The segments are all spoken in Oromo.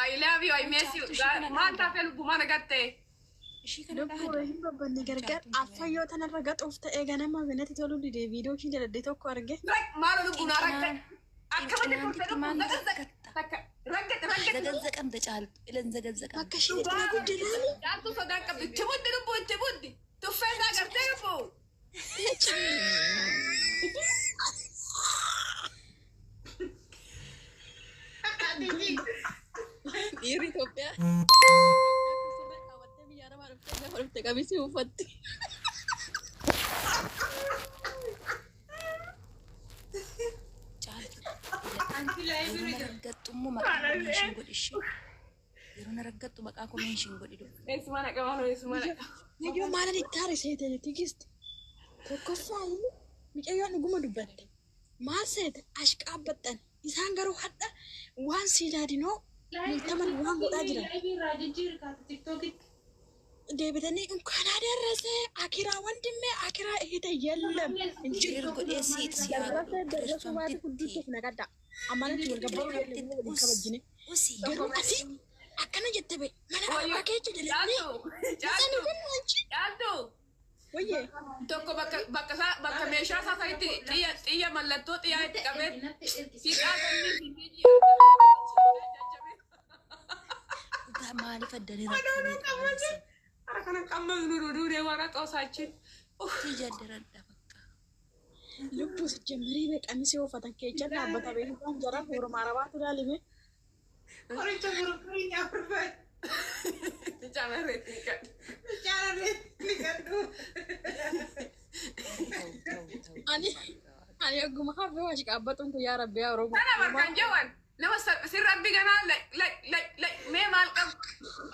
I love you, I miss you. Caaltu ishii kana Maal dhaada. taatee lubbuu maal agartee? Ishii kana Lubbuu dhaada. hin babbanne gargar Caaltuun affayyoo tanarra gaxuuf ta'ee ganama binatti toluu didee viidiyoo kii jaladhe tokko arge. Maal lubbuu naa ragga. Qinqinaan Akkamatti turte qinqinaantitti lubbuu maal zagazzaq. raggatta? Takka raggadhe raggadhe. Zagazzaqamte caaltu ilan zagazzaqamte. Bakka isheen itti na guddinaani. Caaltuu sodaan qabdu. Itti buddi lubbuu itti buddi. Tuffee isaa agartee lubbuu. Dhiirri Itoophiyaa. Surree kaawwattee biyya arabaa dhuftee gaafa dhufte qamisii uffatti. Caaltu yeroo na raggattu immoo maqaa koo meeshin godhi ishee. Yeroo na raggattu maqaa koo meeshin godhi dubbi. Eessuma naqa maaloo eessuma naqa. Mucayyoo maalan itti haariseete Tigist. Tokkoffaa inni mucayyoon dhuguma dubbatte. Maal seete ashqaabbaxxan. Isaan garuu hadha waan siilaadinoo miltaman waan godhaa jiran. Deebitanii እንኳን አደረሰ አኪራ ወንድሜ አኪራ እህቴ የለም እንጂ Share godhee si si haa ደረሰ godhu ደረሱ baate kiristoomtitti hudduutti naqadha ammanatti wal gabbaruu kiristoomtitti waliin us kabajjine usi garuu ati akkana jette be mana arabaa keessa jalatti Caaltuu masaan caaltuu kennu anchi caaltuu. wayye Tokko bakka bakka isaa bakka meeshaa isaa sanitti xiyya xiyya mallattoo xiyyaa itti qabee fiixaa galii fi dhugaa maaliif addanii rakkanii qabansi Hara kana qammam nu duudee warra xoosaachiin. tii jaddaradha bakka. lubbuu ጀመrii be qamisii uffatan keessa dhaabbata beeku jara horoma arabaatu laalime Qoricha gurgurii nyaarfai. Caalarreetti dhiqadhu. Caalarreetti dhiqadhu. Ta'u ta'u ta'u. ani ani ogguma hafe ashqaabbatuun kun yaa rabbi yaa oromoo Kana barkan jawan nama sirrabbi ganaa mee maal qabu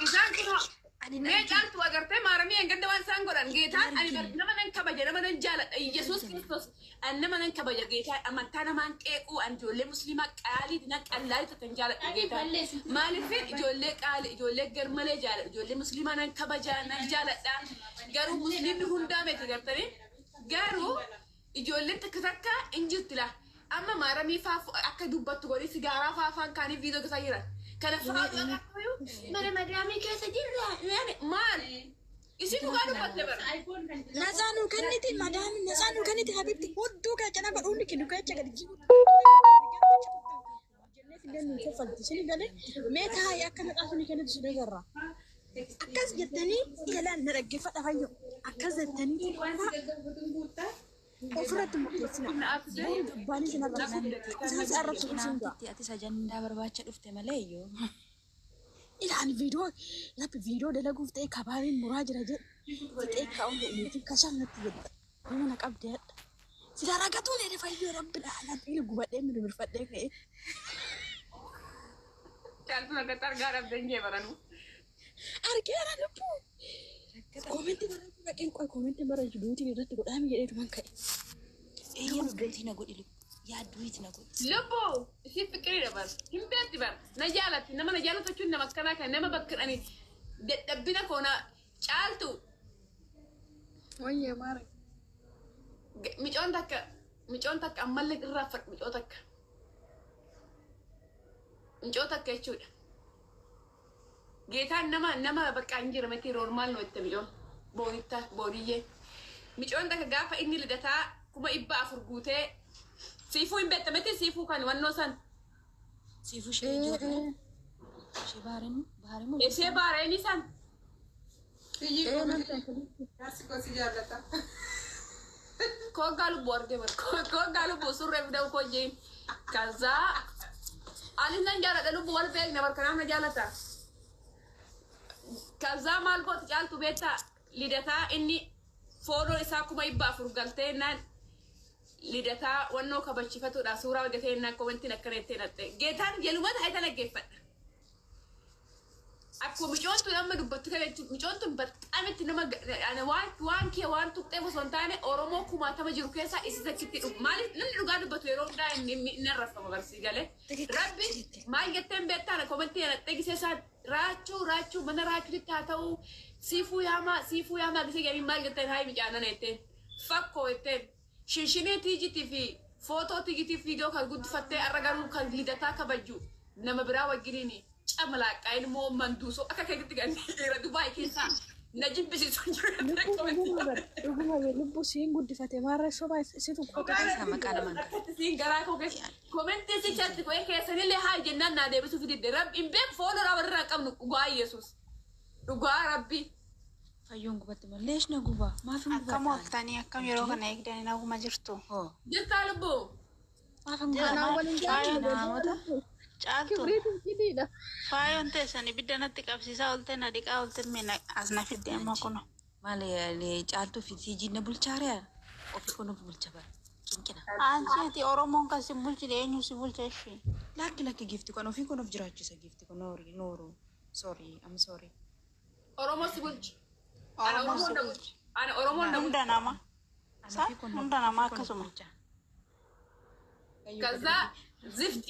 isaan kun Ani mee nan caaltu agartee maaramii hanganda waan isaan godhan geetaan ani nama nan kabaja nama nan jaaladha Iyesuus Kiristoos ani nama nan kabaja geetaa amantaa namaan qeequu ani ijoollee musliimaa qaalii nan qallaalii tan jaaladha geetaa maaliif ijoollee qaalii ijoollee garmalee jaaladha ijoollee musliimaa nan kabaja nan jaaladha garuu musliimni hundaa miti gartanii garuu ijoolleen takka takka hin jirti laa amma maaramii faa akka dubbattu godhi sigaaraa faa afaan kaanii viidiyoo keessa jiran kana faa mana madaamii keessa jirra maal isin dhugaa dubbatte bara ነፃ nu kenniti madaami ነፃ nu kenniti habibti hudduu keessa nama dhuunni kennu keessa gadi jiru jennee fillee nu kaffalti sini galee mee taa'ee akka naqaa suni kennitu sin agarra akkas jettanii galaan na dhaggeeffadha fayyo akkas jettanii ofirratti murteessina boru dubbaanii sin arrabsu isaan si arrabsu kun sin ga'a Qinqinaantitti atis ajandaa barbaacha dhufte malee iyyuu. Ilaan viidiyoo rabbi viidiyoo dalaguuf ta'e kabaabiin muraa jira jedhe fixee kaa'uun jedhe kashaan natti jedhe nama na qabde hadha. Sila ragatuun jedhe fayyoo rabbi dhaala gubadhee mirmirfadhee ka'e. Caaltuun akkatti argaa dhabdeen jee baranu. Argeera lubbuu. Koomentii barreessuu dhaqeen qoy koomentii barreessu duutiin irratti godhaami jedheetu man ka'e. Eeyyam duutii na godhi lubbu. Yaa duutii na godhi. Lubbuu isii fiqirii bar hin beekti bar na jaalatti nama na jaalatu jechuun nama akkanaa kan nama bakka ani dadhabbina koona caaltu Wayyee maara. micoon takka micoon takka ammallee irraa fadhu micoo takka micoo takka jechuudha. Geetaan nama nama bakka hin jira miti normaal nu itti micoon boonitta booniyyee micoon takka gaafa inni lidataa 400,000 guutee siifuu hin beekta miti siifuu kan wannoo san Siifuu ishee ijoollee. Ishee baareen baareen moo? ishee baareenii san Biyyi koo jaarsi koo si jaallata. Koo lubbuu argee bar koo lubbuu surree fidau koo jeen ከዛ anis nan jaaladha lubbuu wal beekna bar kanaaf na jaalata. ከዛ maal gooti caaltu beektaa lidataa inni fooloo isaa 400,000 galtee naan lidataa wannoo kabachiifatuudha suuraa hojjetee naan komentiin akkana jettee natte geetaan jelumata hayta dhaggeeffadha. Akkuma micoon tun amma dubbattu kana jechuun micoon tun baxxamitti nama ani waan waan kee waan tuqxeef osoo hin taane Oromoo kumaatama jiru keessaa isi takkitti dhugu maaliif namni dhugaa dubbatu yeroo hundaa inni inni arrafama barsii galee rabbi maal jetteen beektaan komentii nattee gisee isaa raachuu raachuu mana raachuutti haa ta'u siifuu yaamaa siifuu yaamaa gisee jedhanii maal jetteen haa micaanana jetteen fakkoo jetteen shinshinii tiijitii fi footoo tiijitii viidiyoo kan guddifattee arra garuu kan lidataa kabaju nama biraa wajjiniini. Camalaaqaa ilmoo manduusoo akka keetitti kan dhiira Dubaay keessaa na jibbisiisu hin jiru jettee Lubbuu komentii dhuguma bar dhuguma bar lubbuu siin guddifate maarra soba situ qota. Isaa maqaa namaan Akkatti siin garaa koo keessa komentii si chatti koo keessanillee haa jennaan naa deebisuuf didde. Rabbi hin beeku fooloo warra hin qabnu dhugaa Yesuus. Dhugaa Rabbi. Fayyoon gubatti malee leesh na guba maaf hin Akkam gubadhaan? ooltanii akkam yeroo kana eegdanii naguma jirtu. Hoo Jirtaa lubbuu. maaf hin gubadhaan? Anaan waliin jaalladha Namoota Caaltu kibriitu fidiidha. faayoon teessan ibidda natti qabsiisaa oolte na dhiqaa oolte mee as na fidde amma kuno. Maal caaltuu fi tiijiin na bulchaare ofii kun of bulcha bara qinqina. Aansi ati Oromoon kan si bulchine eenyu si bulcha ishee? Lakki lakki giifti kun ofii kun of jiraachisa giifti kun noorii nooruu sorry I'm sorry. Oromoo si bulchi. Ana Oromoon Oromoon si na bulcha. bulchi. Ana Oromoon na bulchi. Hunda nama. Ana Sa ofii kun hunda namaa ofii kun of akkasuma. bulcha. ከዛ ዝፍት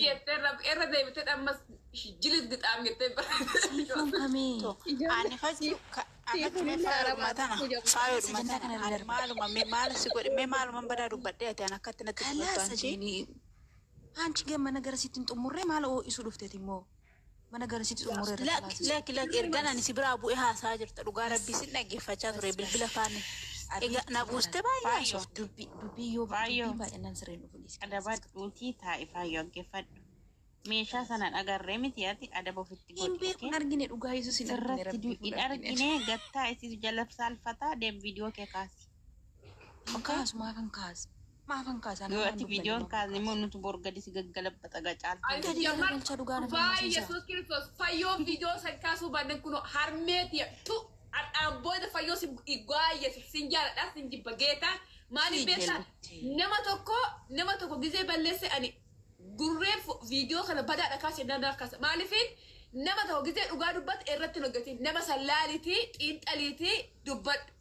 irra deebitee ammas jilis gixaam jettee Siifuun kamii? Ani fachu afachu mee faayodhuma tana faayodhuma Sagantaa tana kana irra ani darba. maaluma mee maal si godhe mee maaluma badaa dubbadhee ati an akkatti natti dubbattu Kalaas anchi. adeemi. Anchi gee mana garasitti hin xumurree maal ho'isuu dhufteeti immoo? Mana garasitti xumurree irra Lakki kalaasisuu. lakki lakki ergaan ani si biraa bu'ee haasaa jirta dhugaa rabbii sin dhaggeeffachaa ture bilbila faani. Egaa na buuste baay'ee Faayyo. haasofte. Dubbii dubbii yoo Faayyoo. dubbii baay'inaan sirriin dhufu dhiisi. Adabadhuutii taa'i faayyoo dhaggeeffadhu. Meeshaa sana agarree miti ati adaba ofitti Hin godhi. beeku hin argine dhugaa Yesuus hin argine Sirratti rabbii hin kun argine. argine gattaa isiitu jala saalfataa deem viidiyoo kee kaasi. Hin kaasu maafan kaasu maafan kaasu Yoo ati viidiyoo hin kaasne immoo nutu bor gadi si gaggalabbata gacaaltu. Gadi garagalchaa dhugaa na Dhugaa falmisiisa. Yesuus Kiristoos fayyoo viidiyoo san kaasuu baannan kun harmeeti tu hadhaan booda fayyoo si dhugaa Yesuus sin jaaladha sin jibba geetaa maaliif beektaa nama tokko gizee balleesse ani gurree viidiyoo kana badaadha kaasee nan kaasa maaliifin nama tokko gizee dhugaa dubbatu irratti hin hojjetin nama san laalitii xiinxaliitii dubbadhu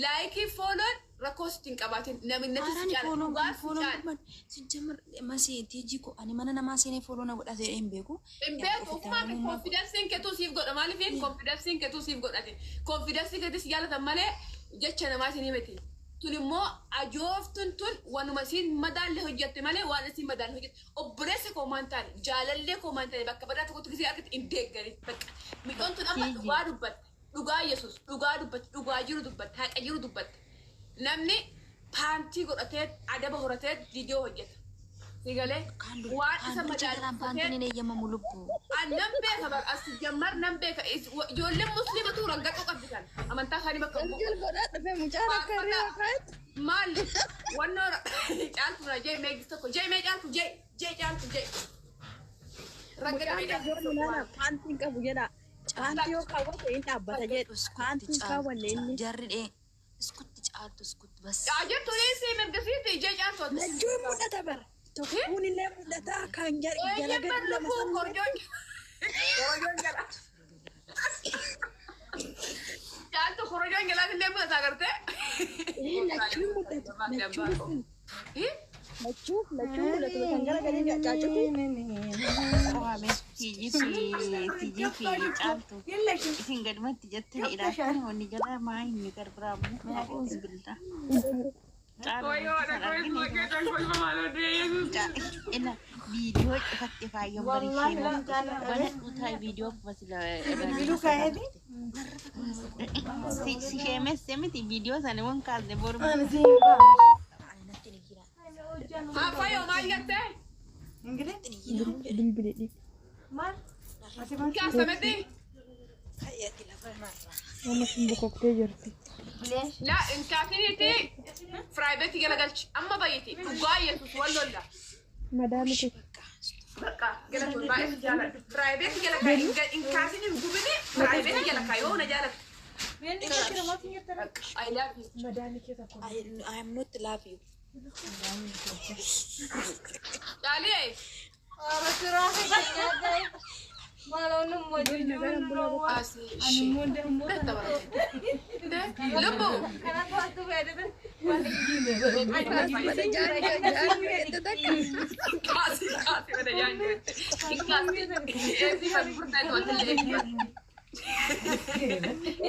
laayikii fooloon rakkoo sitti hin qabaatin namni natti si Haaraan jaala fooloon dhugaa kun si fooloon jaala. kun sijjamar masii tiijii ko ani mana namaa seenee fooloo na godhate hin beeku. Hin beeku ofumaa fi konfidensiin keetuu siif godha maaliif konfidensiin keetuu siif godhate konfidensiin keetii si jaalatan malee jecha namaatiin himeti. Tun immoo ajooftuun tun wanuma isiin madaalle hojjette malee waan isiin madaalle hojjette obboleessa koo maan taane jaalallee koo maan taane bakka badaa tokkotti gisee argite hin deeggarin bakka midhoon tun amma dhugaa dubbatte dhugaa Yesuus dhugaa dubbatte dhugaa jiru dubbatte haqa jiru dubbatte namni paantii godhatee adaba horatee viidiyoo hojjeta. Sigalee waan isa Kaan ducha galaan paantiin hin eeyyamamu lubbuu. An nan beeka bar as jammar nan beeka ijoolleen musliimatu raggadhuu qabdi kan amantaa isaanii bakka bu'u. Galgal godhaa dhufe mucaan akka hiriyoo kaa'etti. Maal wannoo caaltu na jee meegis tokko jee mee caaltu jee jee caaltu jee. Mucaan ijoollee ilaala paantiin qabu jedha. Paantii yoo kaawwate hin dhaabbata jedhu. Paantiin kaawwanne inni. Jarri dhee iskutti caaltu iskutti bas. Jettu dhiisii mirgisiiti jee caaltu. Lachuu hin mul'ata bara. Tokkoon illee mul'ata kan jala Eeyyee gadi bar lama lubbuu san. korjoon korojoon jala. Caaltu korojoon jalaan illee mul'ata agartee. Lachuu hin mul'atu. Lachuu hin Lachuu lachuu mul'atu kan gara gadii caacuti. Qo'ame tiijii fi tiijii fi caaltu. Isin gadumatti jettanii ilaaltanii wanni jala maa inni garbiraamu bilbilaa. Ila viidiyoo cufatte faayyoon barishee mana dhutaa viidiyoo akkuma sila si sheemesse miti viidiyoo sana wan kaasne boru. Ani natti hin iyyina. Haa fayyoo maal jettee? Natti hin iyyina. Kaasameti. Ka'eeti lafa irraa. La inkaasiniiti firaayibeetii gala galchi amma bayyiti dhugaa Yesuus wal lolla. Bakka. Bakka gala tun baay'ee si jaaladha. Firaayibeetii gala kaa inkaasin hin gubini firaayibeetii gala kaa yoo na jaalatte. I love you. I am not love you. Caaliyee. Asii ishee. Lubbu. Kaasi kaasi mana jaanjee. Kaasi. Eessi kan furdaa to'atillee.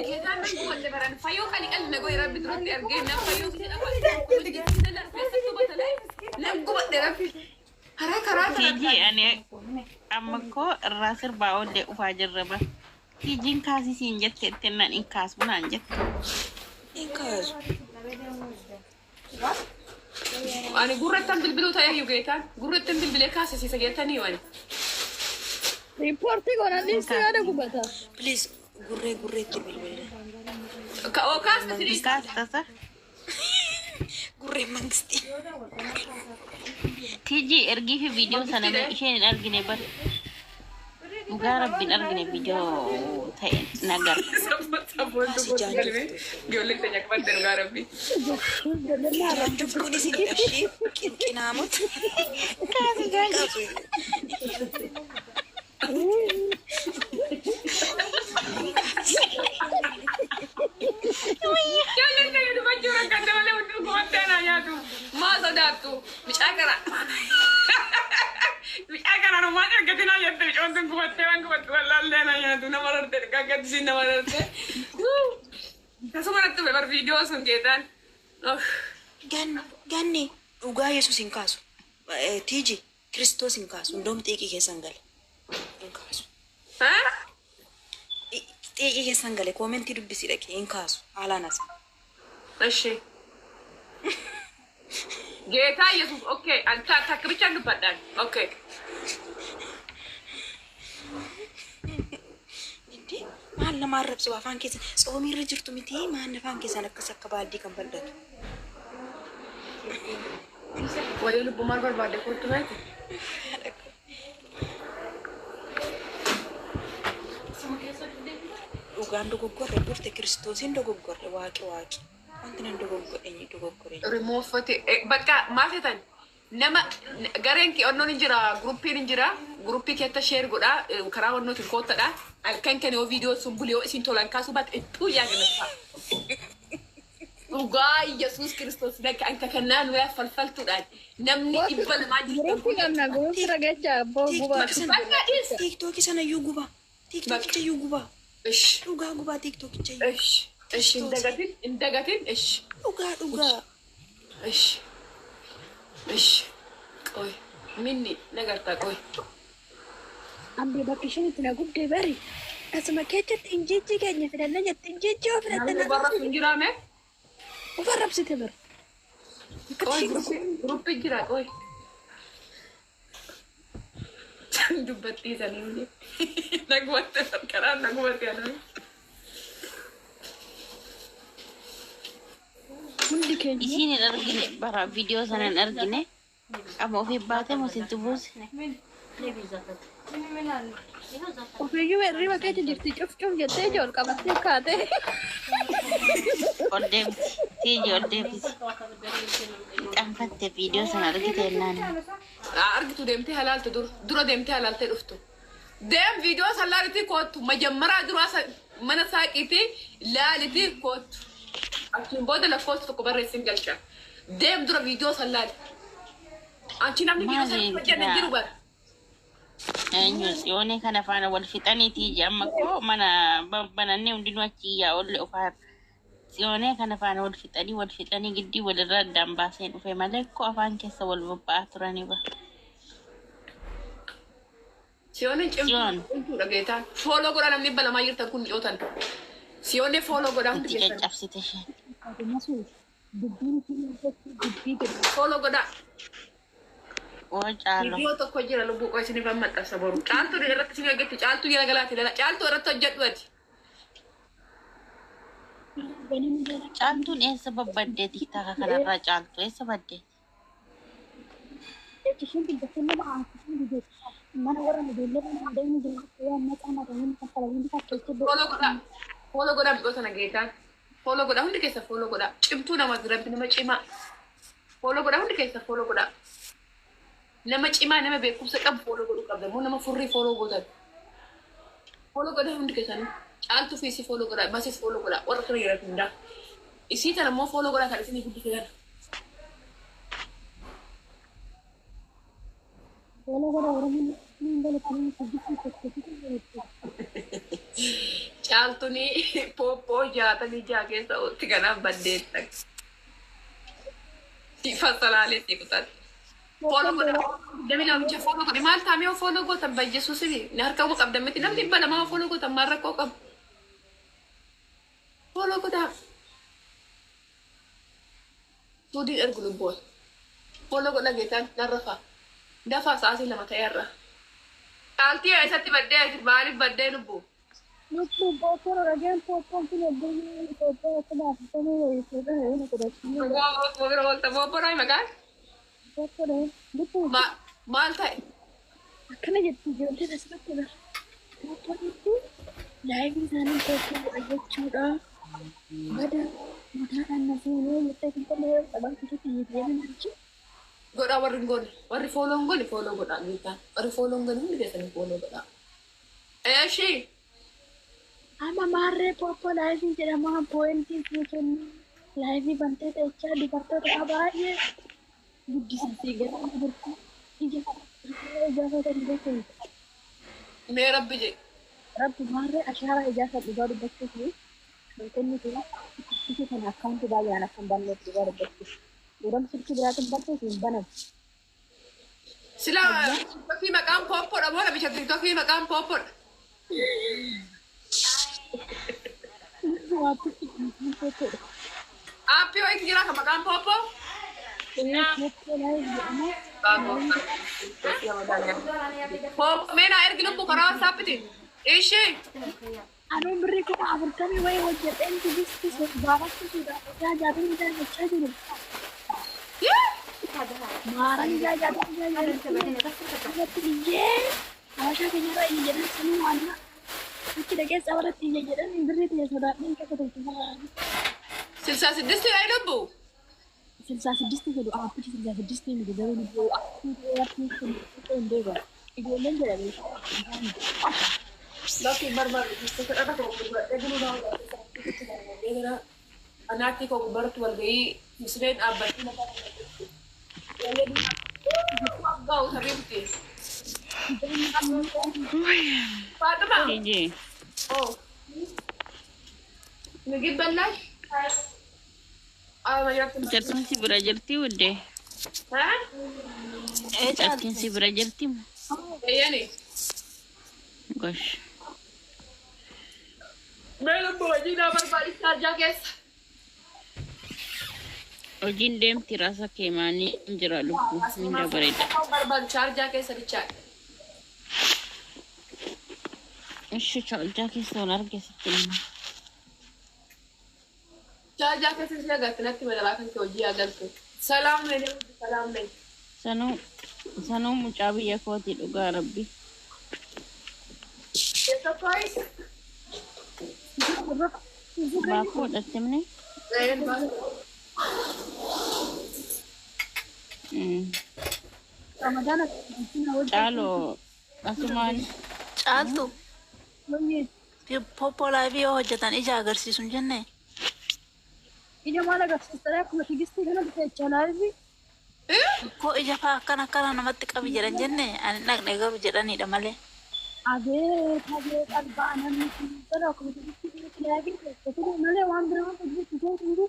Keetaan nan gubadhe baran fayyoo kan qalli na goe rabbi duratti argee nan fayyoo nan gubadhe rabbi. Karaa karaa kana. Tiijii ani amma koo irraa sirbaa oollee ufaa jirra ba. Tiijiin kaasii siin jette ittiin nan hin kaasu naan jette. Hin kaasu. Ani gurrattan bilbiluu ta'ee iyyuu geetaan gurrattan bilbilee kaasisiisa jettanii wani. Riippoortii goona dhiisti yaada gubata. Please gurree gurreetti bilbile. Ka oo kaasta Hin sirii. kaastasa. Gurree mangistii. Tiijii ergii fi viidiyoo sana mee isheen hin argine bar. Dhugaa rabbi hin argine viidiyoo ta'e nagar. Kaasi jaanjoftu. Ijoolleen teenya qabatte dhugaa rabbi. Jaanjoftuun isin ishee qinqinaamota. Kaasi jaanjoftu. Kaasu. Ijoolleen teenya dubbachuu rakkatte malee hudduu gubattee anaa nyaatu. Maa sodaattu? Micaa kana. Micaa kana nu maal argatinaa jette micoon tun gubattee waan gubattu wallaallee anaa nyaatu nama rarte dhugaa gaddisiin nama rarte. Tasuma natti dhufe bar viidiyoo sun geetaan. Ganni ganni dhugaa Yesuus hin kaasu. Tiiji Kiristoos hin kaasu. Hundoom xiiqii keessan gale. Hin kaasu. Xiiqii keessan gale koomentii dubbisii dhaqee hin kaasu. Haalaan asa. እሺ ጌታ ኢየሱስ ኦኬ አንተ takka ብቻ dubbadhaan okay. Indee maal nama arrabsu afaan keessan tsoomiirra jirtu miti maal afaan keessan akkas akka baaldii kan bal'atu. Wayyoo lubbuu maal barbaadde kottu meeti? Dhugaan dogoggorre burte Kiristoosiin dogoggorre waaqi waaqi. Wanti nan dogoggore eenyu dogoggore. Rimoofate bakka maal jettan nama gareen kee onnoon hin jira guruppiin hin jira guruppii keetta sheer godhaa karaa onnootiin koottadha halkan kan yoo viidiyoo sun bule yoo isin tolan kaasuu baatte ittuu yaagannata. Dhugaa Yesuus Kiristoos dakka anka kannaan wayaa falfaltuudhaan namni 200 jirtan Guruupii qabna guruupii ragecha abboo gubaa. Tiiktookii sana Bakka dhiis. tiiktookii sana iyyuu gubaa. Tiiktookicha iyyuu gubaa. Ish Dhugaa gubaa tiiktookicha iyyuu. ish ish hin dagatin hin dagatin ish Dhugaa dhugaa. ish ish qoy minni nagartaa qoy. Ambi bakki isheen itti na gubdee bari. Asuma keessatti injijji keenya fidanna jette injijji yoo fidatte Namni na barra sun jiraame. Ufa rabsite bara. Qoy gruppi jira qoy. Dubbattii sanii hundi. Nagubatte karaan nagubatte anaan. Hundi keenya. Isiin hin argine bara viidiyoo sana hin argine. Amma ofii baatee moo sintu buuse? Ofiiyyuu hirriba keessa jirti cuf cuf jettee ija ol qabattee kaatee. Ol deebisi. Tiiji ol deebisi. Xanfatte viidiyoo sana argite jennaan. Argitu deemtee halaaltu dur dura deemtee halaaltee dhuftu. Deem viidiyoo san laalitii koottu majammaraa duraa mana saaqiitii laalitii koottu. Achiin booda lakkoofsa tokko barreessin galcha. Deem dura viidiyoo san laali. Anchi namni viidiyoo san Maali hojjanne hin jiru bara. Eenyu tsiyoonii kana faana wal fixanii tiiji amma koo mana banannee hundinuu achi iyyaa oolle ofaarra. Tsiyoonee kana faana wal fixanii wal fixanii giddii walirraa addaan baasee dhufe malee koo afaan keessa wal bobba'aa turanii ba. Siyooniin Tsiyoon. cimtuudha geetaan. Fooloo godhaa namni 200 jirtan kun dhiyootan. Siyoonii fooloo godhaa hundi Itti keessan. caccabsite isheen. Fooloo godhaa. Oo caaloo. Viidiyoo tokko jira lubbuu qoo isiniif maxxansa boru. Caaltuu irratti isin hojjetti caaltuu jala galaati lala caaltuu irratti hojjedhu ati. Caaltuun eessa babbadde tiktaaka kanarraa caaltu eessa badde? Fooloo godhaa. Fooloo godhaa biqiltoota sana geetaan. Fooloo godhaa hundi keessa fooloo godhaa. Cimtuu nama rabbi nama cimaa. Fooloo godhaa hundi keessa fooloo godhaa. Nama cimaa nama beekumsa qabu fooloo godhuu qabda. Moo nama furrii fooloo gootan. Fooloo godhaa hundi keessanuu. Caaltuu fi isii fooloo godhaa. Masis fooloo godhaa. Warra kana jedhan hundaa. Isii tana immoo fooloo godhaa kan isinii guddise kana. Caaltuun pooppoo 66 keessa ootti kanaaf baddeetta. Sifa salaalee si kutatte. Follow godha. Dammi namicha follow godhe. Maal taamee yoo follow gootan bayyesuusini. Ni harka qabu qabda miti namni 200 follow gootan maal rakkoo qabu. Follow godhaa. Suudiin ergu lubboon. Follow godha geetaan narra fa'a. Dafaa sa'aatii 2 ta'eerra. Dhaaltii eessatti baddee maaliif baddee lubbuu? Lubbu pooppoon dhageen pooppoon kun biyyi Itoophiyaa akkuma afurtamii wayii fuudhan inni godhachuu. Bira oolta boobboroo maqaan? Pooppoon lubbu Maal ta'e? Akkana jetti ijoolleen asirratti bara. Pooppoonitti laayivii isaanii pooppoo godha jechuudha. Bada mataadhaan na seenee jettee finfinnee qabaachisutti deeman jechuudha. Godhaa warri hin goone. Warri follow hin goone follow godhaa geetaan. Warri follow hin goone hundi keessanii follow godhaa. Eeshi. Amma maarree pooppoo live jedhama pointii sii kennu live bantee ta'echaa dubartoota baay'ee guddisiisee gara dubartii ija ijaafatan beekamu. Mee rabbi jedhe. Rabbi maarree ashaaraa ijaasa dhugaa dubbachuuf kan kennitu ija kana akkaawuntii baay'een akka hin banneef dhugaa dubbachuuf. Yeroo silkii biraatiin banteef hin banamu. Sila TikTokii maqaan pooppoodha moo namicha TikTokii maqaan pooppoodha? Waantichi pooppoodha. Aappii wayiitu jira kan maqaan pooppoo? Pooppoo live jedhama. Pooppoo mee naa ergi lubbu karaa WhatsAppitiin. Ishii. Anuu birrii 40,000 wayii hojjedheen tigisti baafachuudhaaf ijaa 66 jechaa jiru. Maaran ijaa 66 irratti iyyee habashaa keenyarra iyye jedhan sanuu waan achi dhaqee tsabaratti iyye jedhan birrii ta'e sodaadheen keessa tolchu. 66 wayi lubbu. 66 jedhu aappichi 66 miti garuu lubbuu akkuma kun hin beekan. Ijoolleen jedhame. Bakki barbaadu fedhata koo gurguradhee buluu naa Anaatti koo gubbaratti walgahii misireen dhaabbattee mataa gaa'u sabiibti. Faaxuma. Ije. Oh. ምግብ በላሽ? አዎ Jartiin si bira jirti wuddee? Jartiin si bira jirti? Eeyyani. Gosh. Mee lubbu hojii naa barbaadi charjaa keessa. Hojiin deemti raasa kee maanii hin jira lubbuu minda bareeda. Barbaadu charjaa keessa bichaadha. Ishi charjaa keessa wal arge sitti hima. Charjaa keessa si agarti natti madalaa kan kee hojii agartu. Salaam mee salaam mee. Sanuu sanuu mucaa biyya kooti dhugaa rabbi. Keessa kois? Baakuu godhatte mne? Een baakuu. Ramadaan Caaloo asumaan Caaltu poppoo live yoo hojjetan ija agarsiisu hin jenne? Ija maal agarsiistara akkuma tigistii kana bitachaa live. Koo ija faa akkana akkana namatti qabi jedhan jenne ani dhaqne garuu jedhanidha malee. Abeet abeet albaa namni kun bara akkuma tigistii kanatti live keessatti malee waan biraa waan hojjetu jiru.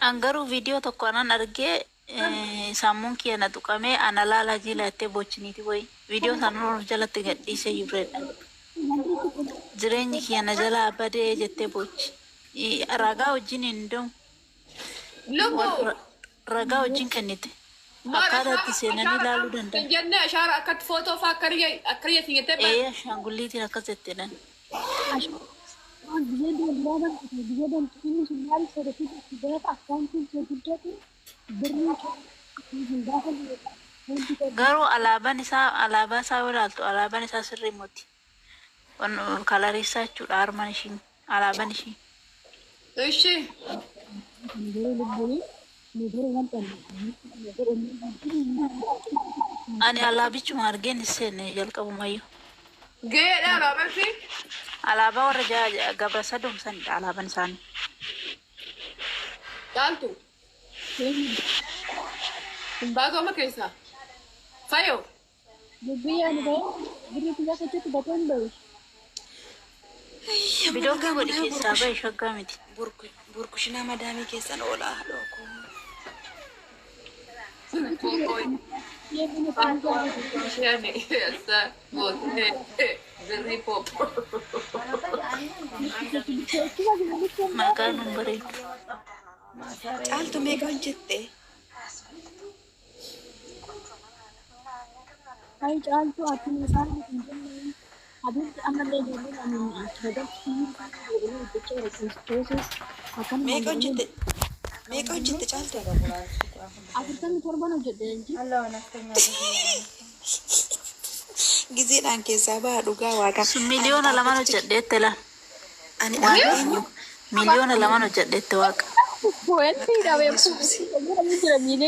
An garuu viidiyoo tokko anan argee sammuun kiyya na tuqamee ana laalaa jiila jettee bochiniiti wayi. Viidiyoo sana of jalatti gadhiisee jibreedha. Jireenyi kiyya na jalaa badee jettee bochi. Ragaa wajjin hin deemu. Lubbu. Ragaa wajjin kennite. Akkaataa itti seenanii ilaaluu danda'u. Hin jenne ashaara akkatti footoo fa'aa akka riyyatti jettee Ee ashaangulliitiin akkas jettee. Biyya duraa biyya damtu inni sun maal sodaatiif gaafa akkaawuntiin kee guddatu birrii hin gaafa Garuu alaabaan isaa alaabaa isaa yoo ilaaltu alaabaan isaa sirrii miti. Kalarii isaa jechuudha harmaan ishii alaabaan ishii. Ishi. Garuu lubbuun nu garuu wanta Ani alaabichuma argeen hin seenne jalqabumayyuu. Geedha alaabaan fi Alaabaa warra gabra sadoomsanidha alaabaan isaanii. Caaltu. Hin baatu amma keessaa. Fayo. Dubbii yaani ba'e birrii biyya keessatti bateen ba'e. Bidoo godhi keessaa bahe shaggaa miti. Burkushinaa madaamii keessan oolaa haadha koo. Isheen eessa gootee birrii poopoo. Maqaan nun bareedu. Caaltu meeqa hojjette? Ay caaltu ati isaan hin jenne. Abitti ammallee ijoolleen ani sadartii jedhanii hojjechaa jira Kiristoosis akkanuma Meeqa hojjette? Meeqa hojjette caaltu? 47 hojjedhe inji. Gizeedhaan keessaa baha dhugaa waaqa. Sun 2 miliyoona hojjedheette la. Ani eenyu? 2 miliyoona hojjedheette waaqa. Pointii dhabee jira miilee.